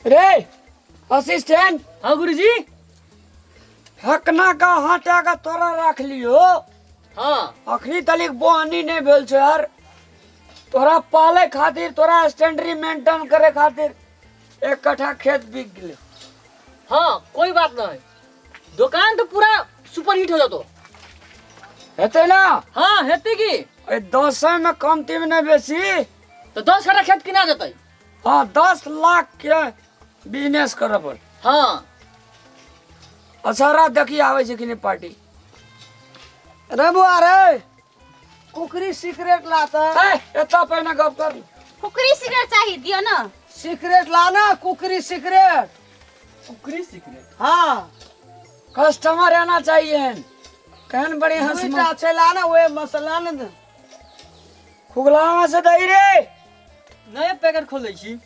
रे असिस्टेंट। हाँ गुरुजी। हकना का हटा का तोरा राख लियो। हाँ। अखनी तलिक बोहनी नहीं भेल छो यार, तोरा पाले खातिर, तोरा स्टैंडरी मेंटेन करे खातिर एक कट्ठा खेत बिक गेलै। हाँ कोई बात नहीं, दुकान तो पूरा सुपर हिट हो जातो। हेतै ना? हाँ हेतै की। ए 10 में कमती में नहीं बेसी। तो 10 कट्ठा खेत किना जतै। हाँ 10 लाख के बिजनेस करे पड़। हाँ। अच्छा रात देखी आवे छै कि नहीं पार्टी। रे बुआ रे, कुकरी सिगरेट लाता। ए एता पहिने गप कर। कुकरी सिगरेट चाहिए दियो ना। सिगरेट लाना, कुकरी सिगरेट। कुकरी सिगरेट? हाँ। कस्टमर आना चाहिए कहन बढ़िया से। दुईटा छै लाना, ओए मसला न दे। खुगलावा से दही रे। नया पैकेट खोल दै छी।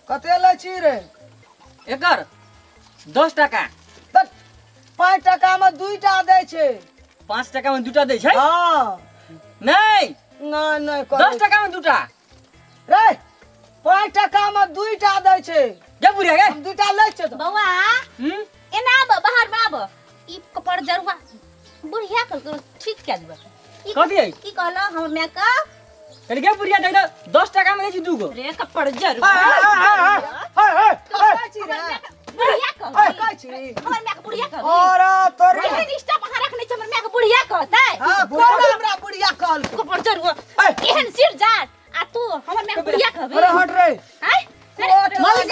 कते लै छी रे? एकर 10 टाका। तऽ 5 टाका में 2टा दै छै। 5 टाका में 2टा दै छै? हाँ। नहीं। नहीं, नहीं, 10 टाका में 2टा। रे 5 टाका में 2टा दै छै। गे बुढ़िया गे। हम 2टा लै छियै तऽ। बौआ। एना आब, बाहर में आब। ई कपड़ जरुआ बुढ़िया कहलकै ठीक कए देबै। कथी है? की कहलौ हमर माय के? अरे गे बुढ़िया देख तऽ 10 टाका में दै छी 2 गो। रे कपड़ जरुआ। कहै छी रे। बुढ़िया कहबै। कहै छी। हमर माय के बुढ़िया कहबै। अरे तोरी। एहन स्टाफ अहाँ रखने छी, हमर माय के बुढ़िया कहतै? हाँ, कोन हमरा बुढ़िया कहलकै? कपड़ जरुआ। एहन सिर जात आ तू हमर माय के बुढ़िया कहबै? अरे हट रे। आय? मालिक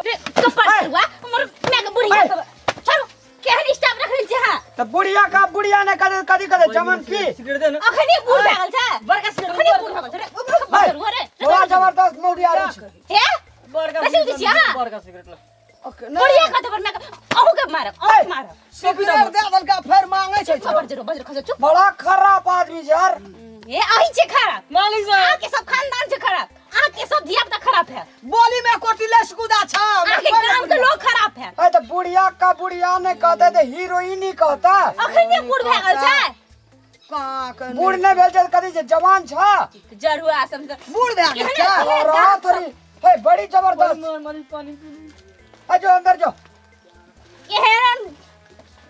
रे कपड़ जरुआ, हमर माय के बुढ़िया कहबै। छोड़ू, केहन स्टाफ रखने छी अहाँ? तऽ बुढ़िया का बुढ़िया ने कदे कदी कदे जमन की सिगरेट दे ना। अखनी बूढ़ भए गेल छै। बड़का सिगरेट, अखनी बूढ़ भए गेल छै रे। कपड़ जरुआ रे। बड़ा जबरदस्त मौड़ी आबै छै। हे? बड़का कैसे उठै छी अहाँ? बड़का सिगरेट ला। बुढ़िया कहतै हमर माय के, अहूँ के मारब, अहूँ के मारब। सिगरेट दे देलका फेर मांगै छै। कपड़ जरुआ, बजर खसो, चुप। बड़ा खराब आदमी छै यार। हे, अहीं छै खराब। मालिक साहब। अहाँ के सब खानदान छै खराब। अहाँ के सब धिया पुता खराब है। बोली में कोटी ले सुकुदा छ। अहाँ के गांव के लोग खराब है। ए त बुढ़िया का बुढ़िया ने कहते त हीरोइन ही कहता। अखने बूढ़ भए गेल छै। का के बूढ़ ने भेल छै कथी छै जवान छ। जरुआ समझ। बूढ़ भए गेल छै। और रात री हे बड़ी जबरदस्त। मारी पानी पी। ए जो अंदर जो। एहन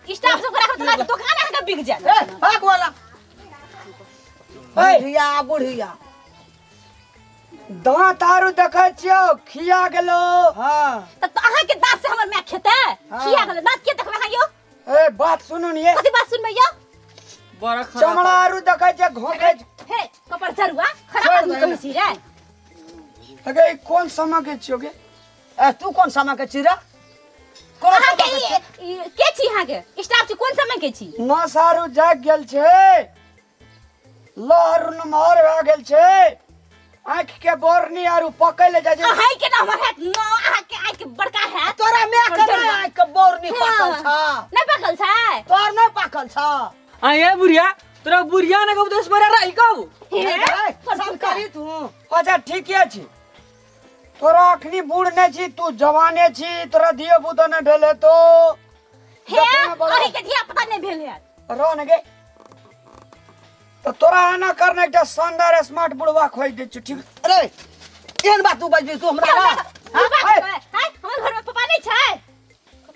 स्टाफ सब राखब त दुकान अहाँ के बिक जायत। ए भाग वाला। ए बुढ़िया बुढ़िया। दांत आरू देखै छियौ खिया गेलो। हाँ। त अहाँ के दांत से हमर माय खेतै? हाँ। खिया गेलो दांत के देखबै अहाँ यौ? ए बात सुनू नि। कथी बात सुनबै यौ? बड़ा खराब। चमड़ा आरू देखै छै घोंकै। हे कपड़ जरुआ खराब आदमी कहै छी रे। अगे ई कोन समय के छियौ गे? ए तू कोन समय के छी रे? कोन अहाँ के समय के ई के छी अहाँ के? स्टाफ छी कोन समय के छी? नस आरू जाग गेल छै, लहर नमहर भए गेल छै, आँखि के बोरनी आरू पकै ले जाइ छै। अहाँ के नमहर हैत न, अहाँ के आँखि के बड़का हैत। तोरा माय के नहि आँखि के बोरनी पाकल छ। नहि पाकल छै? तोर नहि पाकल छ। आ ये बुढ़िया, तोरा बुढ़िया ने कहू तो ऐश्वर्या राय कहू। हे, सब करी तू। अच्छा ठीके छी, तोरा अखनी बूढ़ नहि छी, तू जवाने छी, तोरा धियो पुतो नहि भेल हेतौ। हे, अहीं के धिया पुता नहि भेल हैत। रह ने गे। तो तोरा एना करने एकटा शानदार स्मार्ट बुढ़वा खोज दै छियौ, ठीक? अरे एहन बात तू बजबी तू हमरा ना? बुढ़वा ए! हाय, हमर घर में पापा नहीं छै।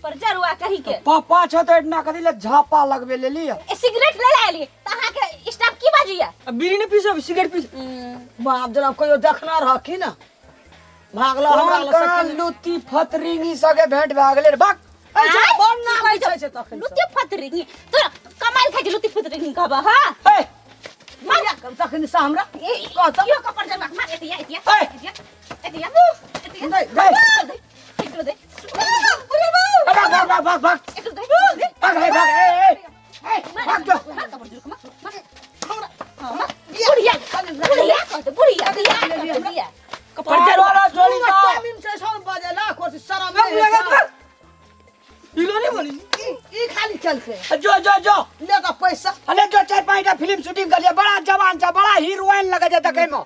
पर जरुआ कहीं के। पापा छौ तऽ एतना कथी ले झापा लगबे लेली? ए, सिगरेट ले आली त अहाँ के स्टाफ की बाजिया? अब बीड़ी नहीं पीसब, सिगरेट पीस। बाप जना कहियो देखना रह की ना भागलो हमरा कोन लग कहाँ से। लुत्ती फतरिंगी सगे भेंट भए गेलै रे, भाग। ऐसे आय, बड़ नाम की कहै छै छै तखन से। लुत्ती फतरिंगी तोरा कमाइल खाइ छै लुत्ती फतरिंगी कहबा। हां ए मारिया कम तखन से हमरा ए कहत। यो कपड़ जमा मार एतिया एतिया ए! एतिया एतिया एतिया। नहीं, ए! एकरो दे। भाग भाग भाग भाग भाग। एकरो दे। भाग रे भाग। ए ए ए भाग जो। मार कपड़ जुड़ मार मार हमरा। हां मार बुढ़िया बुढ़िया कहते बुढ़िया बुढ़िया बुढ़िया कपड़ जरुआ। पागल जोड़ी का। टाइम से सब बजेला कोसी शरम नहीं है। इलो नहीं बनी। ई खाली चलते। जो जो जो ले तो पैसा। अरे जो 4-5 टा फिल्म शूटिंग कर लिया, बड़ा जवान छ, बड़ा हीरोइन लगे छै देखै में।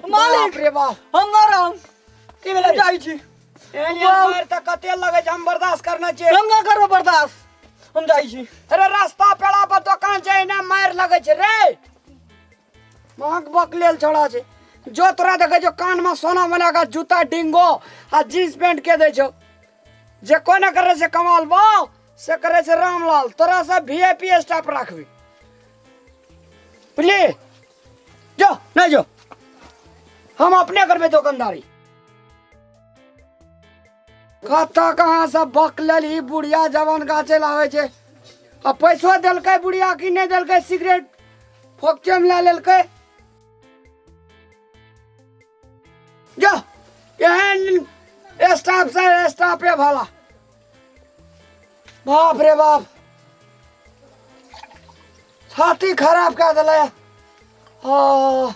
मालिक बाप रे बाप। हम ना रहम। की भेलै? जाइ छी। एहन एहन मारि तऽ कते लगै छै, हम बर्दाश्त करने छियै। हम ना करबै बर्दाश्त, हम जाइ छी। अरे रास्ता पेड़ा पर दोकान छै, एना मारि लगै छै रे। महक बकलेल छोड़ा छै जो तोरा देखै छौ कानमे सोना बना कऽ जूता डिंगो आ जींस पैंट के दै छौ। जे कोई ना करे छै कमाल बाव से करे छै रामलाल। तोरा सब वी I P staff राखबी, बुझली? जो नहीं जो, हम अपने करबे दुकानदारी। कतऽ कहाँ सब बकलेल ई बुढ़िया जवान गाछे लाबै छै आ पैसो देलकै बुढ़िया कि नहि देलकै? सिगरेट फोकचे में लए लेलकै। जो एहन स्टाफ से स्टाफे भला। बाप रे बाप, छाती खराब कए देलै। हाँ।